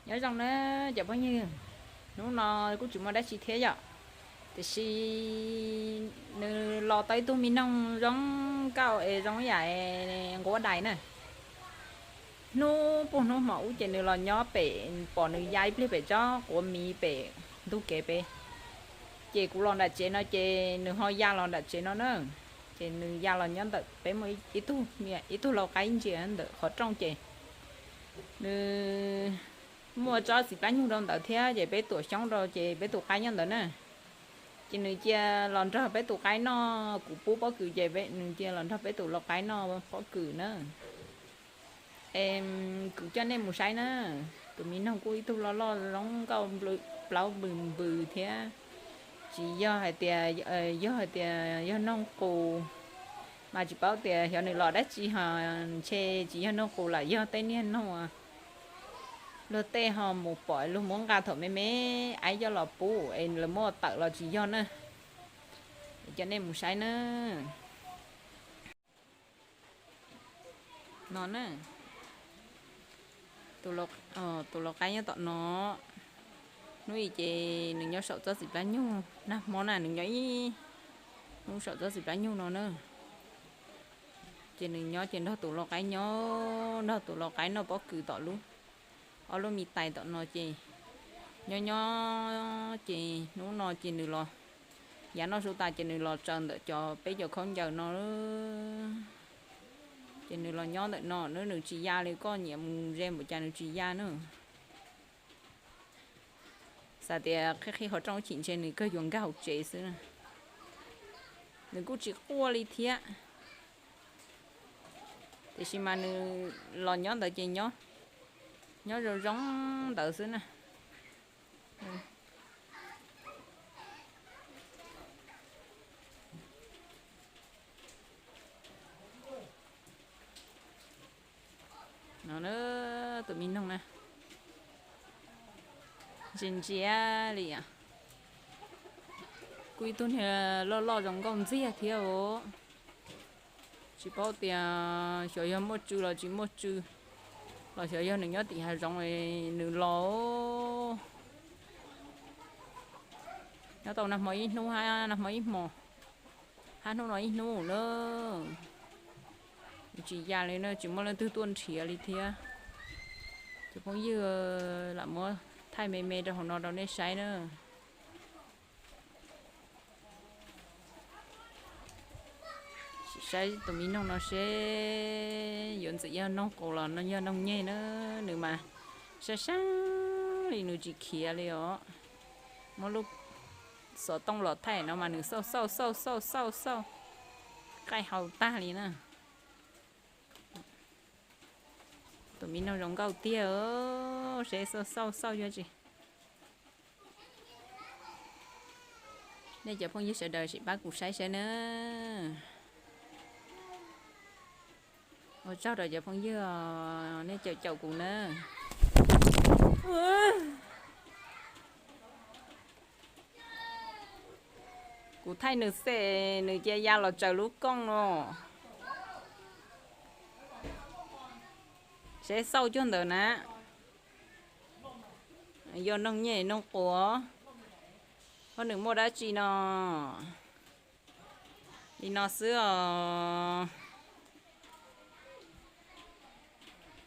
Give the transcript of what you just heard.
Nyob zoo na cov phooj ywg, hnub no kuj tsis muaj dab tsi thiab yom, tiam sis nws los tau ib tug me noog zoo nkauj es zoo yam nquab dais na. Hnub puag hnub hmo ub ces nws los nyob pem, pom nws ya ib pliag pem tsob quav miv pem ntug kev pem, ces kuv los nram tsev no ces nws ho ya los nram tsev no na. Ces nws ya los nyob ntawm peb muaj ib tug, ib tug lau qaib ntsia ntawm qhov rooj ces nws muaj tsob txiv plab nyug rau ntawd thiab ces peb tuam xyoob rau ces peb tus qaib nyob ntawd na. Ces nws cia los nrog peb tus qaib noj, kuv pub pob kws ces nws cia los nrog peb tus lau qaib noj pob kws na. Es kuv coj nej mus saib na, tus me noog kuj ib tug loj loj zoo nkauj plaub npws npws thiab. Tsis yog hais tias, yog hais tias yog noog qus, mas tsis paub tias xyov nws los dab tsi ho ntshe tsis yog noog qus lam yog tej niag noog luag tej ho mus pom luag muab nqa thaum me me, aib coj los pub es lawv muab tawm los tsis yog na. Coj nej mus saib na. No na, tus lau qaib nyob tom no. Hnub i ces nws nyob saum tsob txiv plab nyug, nag hmo na nws nyob ib hnub saum tsob txiv plab nyug no na. Ces nws nyob ces nrog tus lau qaib nyob, nrog tus lau qaib noj pob kws tom lub, ob lub me tais tom no ces nyob nyob ces hnub no ces nws los, yav noj su tas ces nws los tsaws ntawm cov peb cov khaub ncaws no. Ces nws los nyob ntawm no na, nws tsis ya li, koj nyiam mus ze npaum cas nws tsis ya na. Xav tias qhib qhib qhov rooj chim ntshe nws kawg yuav nkag hauv tsev xwb na. Nws kuj tsis quaj li thiab, tiam sis mas nws los nyob ntawd ces nyob, nyob zoo zoo ntawd xwb na. No na, tus me noog na, ntsia ntsia li, kuj ib tug niag loj loj zoo nkauj ntxiag thiab os. Tsis paub tias xyov yog muaj tsw los tsis muaj tsw, los xyov yog nws nyob tim hav zoov nws los. Nyob tau nag hmo ib hnub, nag hmo ib hmos, hab hnub no ib hnub na. Tsis ya li na, tsis muaj leej twg tuaj nrhiav li thiab. Cov phooj ywg, lam muab thaij me me rau hauv no rau nej saib na. Sim saib tus me noog no seb yuav ntxim yog noog qus los yog noog nyeg na. Nws mas sab sab li, nws tsis khiav li os. Muab lub xov tooj los thaij no mas nws xauj xauj xauj xauj xauj xauj, qaij hau tag li na. Tus me noog zoo nkauj tiag, seb xauj xauj xauj yuav tsis. Nej cov phooj ywg sawv daws sim pab kuv saib saib na. Ua tsaug rau cov phooj ywg, nej caum caum kuv na. Kuv thaij nws xwb nws cia ya los tsaws lub kooj no. Seb xauj cuag ntawd na. Yog noog nyeg noog quav, ho nws muaj dab tsi no. Li no xwb os.